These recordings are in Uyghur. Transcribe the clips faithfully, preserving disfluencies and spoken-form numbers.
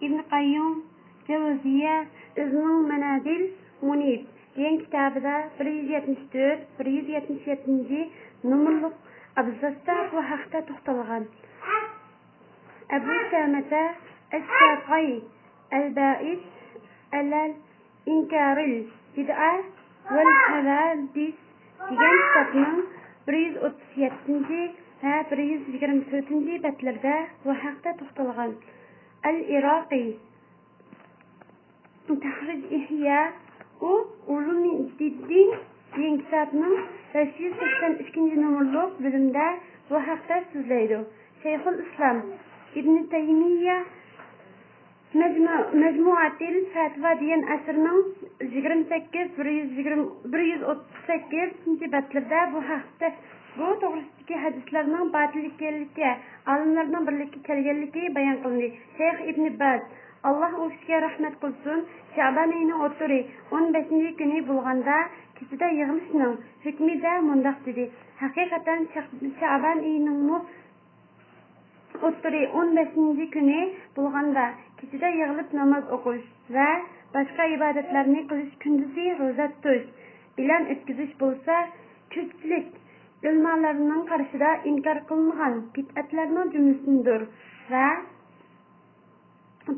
ئىبن قەييۇم جەۋزىيە ئۆزىنىڭ مەنازىل مۇنىب دېگەن كىتابىدا بىر يۈز يەتمىش تۆت، بىر يۈز يەتمىش يەتتىنچى نومۇرلۇق ئابزاستا بۇ ھەقتە توختالغان. ئەبۇ سەمەتە ئەششافىئى ئەل-بائىس ئەلەل ئىنكارىل بىدئە ۋەل ھەۋادىس دېگەن كىتابنىڭ بىر يۈز ئوتتۇز يەتتىنچى ۋە بىر يۈز يىگىرمە تۆتىنچى بەتلىرىدە بۇ ھەقتە توختالغان. ئەل-ئىراقى تەھرىج ئىھيا ئۇ ئۇلۇمىددىن دېگەن كىتابنىڭ بەش يۈز سەكسەن ئىككىنچى نومۇرلۇق بۆلۈمدە بۇ ھەقتە سۆزلەيدۇ. شەيخۇل ئىسلام ئىبنى تەيمىيە مەجمۇ-، مەجمۇئەتىل فەتىۋا دېگەن ئەسىرىنىڭ يىگىرمە سەككىز، بىر يۈز يىگىرمە، بىر يۈز ئوتتۇز سەككىزىنچى بەتلىرىدە بۇ ھەقتە، بۇ توغرىسىدىكى ھەدىسلەرنىڭ باتىل ئىكەنلىكى، ئالىملارنىڭ بىرلىككە كەلگەنلىكى بايان قىلىندى. شەيخ ئىبنى باز، ئاللاھ ئۇ كىشىگە رەھمەت قىلسۇن، شەئبان ئېيىنىڭ ئوتتۇرى ئون بەشىنچى كۈنى بولغاندا، كېچىدە يىغىلىشنىڭ ھۆكمىدە مۇنداق دېدى: ھەقىقەتەن شەق-، شەئبان ئېيىنىڭمۇ ئوتتۇرى ئون بەشىنچى كۈنى بولغاندا، كېچىدە يىغىلىپ ناماز ئوقۇش ۋە باشقا ئىبادەتلەرنى قىلىش، كۈندۈزى روزا تۇتۇش بىلەن ئۆتكۈزۈش بولسا، كۆپچىلىك ئۆلىمالارنىڭ قارىشىدا ئىنكار قىلىنغان بىدئەتلەرنىڭ جۈملىسىدىندۇر ۋە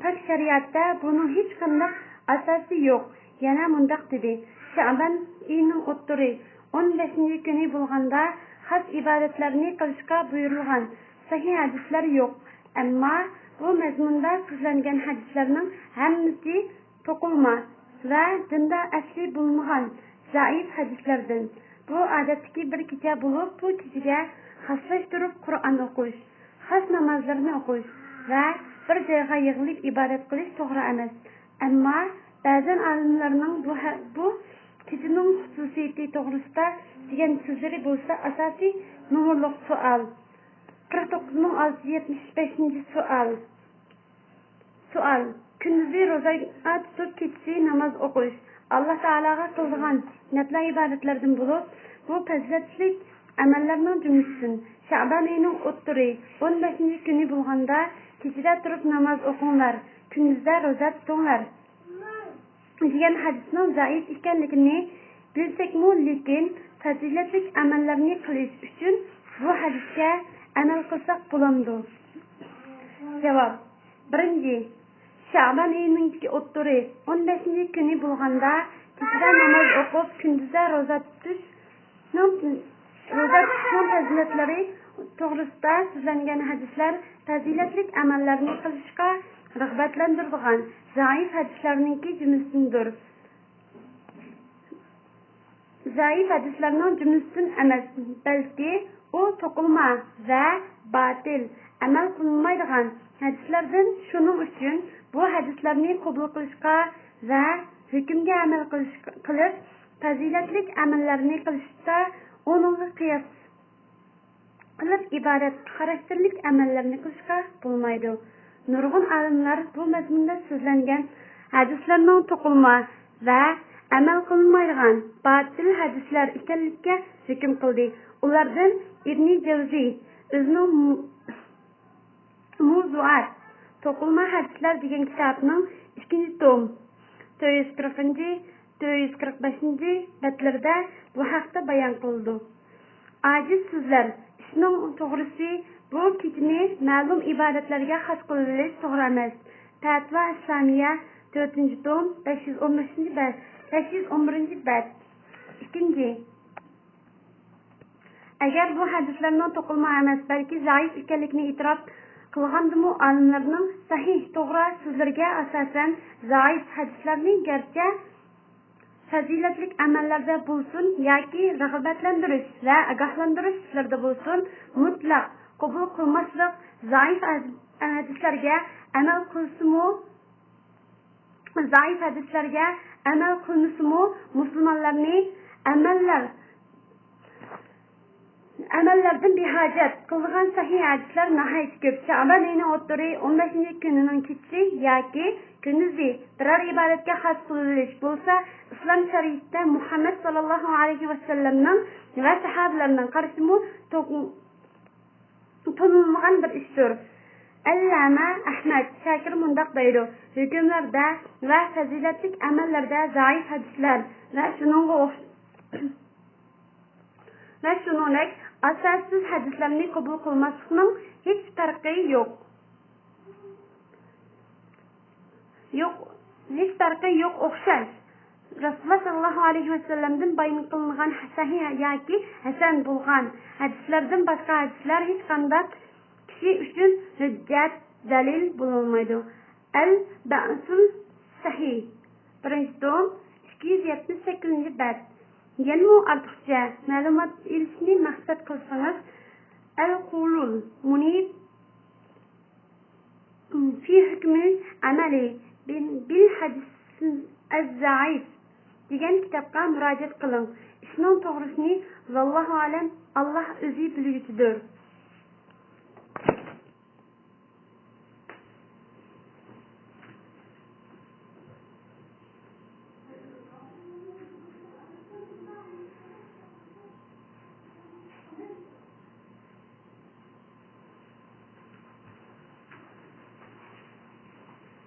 پاك شەرىئەتتە بۇنىڭ ھېچقانداق ئاساسى يوق. يەنە مۇنداق دېدى: شەئبان ئېيىنىڭ ئوتتۇرى ئون بەشىنچى كۈنى بولغاندا، خاس ئىبادەتلەرنى قىلىشقا بۇيرۇلغان سەھىھ ھەدىسلەر يوق. ئەمما بۇ مەزمۇندا سۆزلەنگەن ھەدىسلەرنىڭ ھەممىسى توقۇلما ۋە دىندا ئەسلى بولمىغان زەئىپ ھەدىسلەردىن. بۇ ئادەتتىكى بىر كېچە بولۇپ، بۇ كېچىگە خاسلاشتۇرۇپ قۇرئان ئوقۇش، خاس نامازلىرىنى ئوقۇش ۋە بىر جايغا يىغىلىپ ئىبادەت قىلىش توغرا ئەمەس. ئەمما بەزەن ئالىملارنىڭ بۇ ھە-، بۇ كېچىنىڭ خۇسۇسىيىتى توغرىسىدا دېگەن سۆزلىرى بولسا ئاساسىي نومۇرلۇق سوئال. قىرىق توققۇز مىڭ ئالتە يۈز يەتمىش بەشىنچى سوئال. سوئال: كۈندۈزى روزا تۇتۇپ، كېچىسى ناماز ئوقۇش ئاللا تائالاغا قىلىدىغان نەپلە ئىبادەتلەردىن بولۇپ، بۇ پەزىلەتلىك ئەمەللەرنىڭ جۈملىسىدىن. شەئبان ئېيىنىڭ ئوتتۇرى ئون بەشىنچى كۈنى بولغاندا، كېچىدە تۇرۇپ ناماز ئوقۇڭلار، كۈندۈزدە روزا تۇتۇڭلار دېگەن ھەدىسنىڭ زەئىپ ئىكەنلىكىنى بىلسەكمۇ، لېكىن پەزىلەتلىك ئەمەللەرنى قىلىش ئۈچۈن بۇ ھەدىسكە ئەمەل قىلساق بولامدۇ؟ جاۋاب: بىرىنچى، شەئبان ئېيىنىڭكى ئوتتۇرى ئون بەشىنچى كۈنى بولغاندا، كېچىدە ناماز ئوقۇپ، كۈندۈزدە روزا تۇتۇشنىڭ، روزا تۇتۇشنىڭ پەزىلەتلىرى توغرىسىدا سۆزلەنگەن ھەدىسلەر پەزىلەتلىك ئەمەللەرنى قىلىشقا رىغبەتلەندۈرىدىغان زەئىپ ھەدىسلەرنىڭكى جۈملىسىدىندۇر. زەئىپ ھەدىسلەرنىڭ جۈملىسىدىن ئەمەس، بەلكى ئۇ توقۇلما ۋە باتىل، ئەمەل قىلىنمايدىغان ھەدىسلەردىن. شۇنىڭ ئۈچۈن بۇ ھەدىسلەرنى قوبۇل قىلىشقا ۋە ھۆكۈمگە ئەمەل قىلىش، قىلىپ، پەزىلەتلىك ئەمەللەرنى قىلىشتا ئۇنىڭغا قىياس قىلىپ ئىبادەت خاراكتېرلىك ئەمەللەرنى قىلىشقا بولمايدۇ. نۇرغۇن ئالىملار بۇ مەزمۇندا سۆزلەنگەن ھەدىسلەرنىڭ توقۇلما ۋە ئەمەل قىلىنمايدىغان باتىل ھەدىسلەر ئىكەنلىكىگە ھۆكۈم قىلدى. ئۇلاردىن ئىبنى جەۋزى ئۆزىنىڭ مۇ-، موزۇئات، توقۇلما ھەدىسلەر دېگەن كىتابىنىڭ ئىككىنچى توم، تۆت يۈز قىرىقىنچى، تۆت يۈز قىرىق بەشىنچى بەتلىرىدە بۇ ھەقتە بايان قىلىدۇ. ئاجىز سۆزلەر، ئىشنىڭ توغرىسى، بۇ كېچىنى مەلۇم ئىبادەتلەرگە خاس قىلىۋېلىش توغرا ئەمەس. پەتىۋا ئىسلامىيە، تۆتىنچى توم، بەش يۈز ئون بەشىنچى بەت، بەش يۈز ئون بىرىنچى بەت. ئىككىنچى، ئەگەر بۇ ھەدىسلەرنىڭ توقۇلما ئەمەس، بەلكى زەئىپ ئىكەنلىكىنى ئېتىراپ قىلغاندىمۇ، ئالىملارنىڭ سەھىھ، توغرا سۆزلىرىگە ئاساسەن، زەئىپ ھەدىسلەرنى گەرچە پەزىلەتلىك ئەمەللەردە بولسۇن ياكى رىغبەتلەندۈرۈش ۋە ئاگاھلاندۇرۇش ئىشلىرىدا بولسۇن، مۇتلەق قوبۇل قىلماسلىق، زەئىپ ھەدىسلەرگە ئەمەل قىلسىمۇ، زەئىپ ھەدىسلەرگە ئەمەل قىلمىسىمۇ، مۇسۇلمانلارنى ئەمەللەر، ئەمەللەردىن بىھاجەت قىلىدىغان سەھىھ ھەدىسلەر ناھايىتى كۆپ. شەئبان ئېيىنىڭ ئوتتۇرى، ئون بەشىنچى كۈنىنىڭ كېچىسى ياكى كۈندۈزى بىرەر ئىبادەتكە خاس قىلىۋېلىش بولسا، ئىسلام شەرىئىتىدە مۇھەممەد ساللاللاھۇ ئەلەيھى ۋەسەللەمنىڭ ۋە ساھابىلەرنىڭ قارىشىمۇ توق-، تونۇلمىغان بىر ئىشتۇر. ئەللامە ئەھمەد شاكىر مۇنداق دەيدۇ: ھۆكۈملەردە ۋە پەزىلەتلىك ئەمەللەردە زەئىپ ھەدىسلەر ۋە شۇنىڭغا ئوخش-، ۋە شۇنىڭدەك ئاساسسىز ھەدىسلەرنى قوبۇل قىلماسلىقنىڭ ھېچ پەرقى يوق. يوق، ھېچ پەرقى يوق ئوخشاش. رەسۇلۇللا ساللاللاھۇ ئەلەيھى ۋەسەللەمدىن بايان قىلىنغان سەھىھ ياكى ھەسەن بولغان ھەدىسلەردىن باشقا ھەدىسلەر ھېچقانداق كىشى ئۈچۈن ھۆججەت، دەلىل بولالمايدۇ. ئەل بەئسۇل سەھىھ، بىرىنچى توم، ئىككى يۈز يەتمىش سەككىزىنچى بەت. يەنىمۇ ئارتۇقچە مەلۇمات ئېلىشنى مەقسەت قىلسىڭىز، ئەل قولۇل مۇنىب في حكم العمل بالحديث الضعيف دېگەن كىتابقا مۇراجىئەت قىلىڭ. ئىشنىڭ توغرىسىنى، ۋاللاھۇ ئەلەم، ئاللاھ ئۆزى بىلگۈچىدۇر.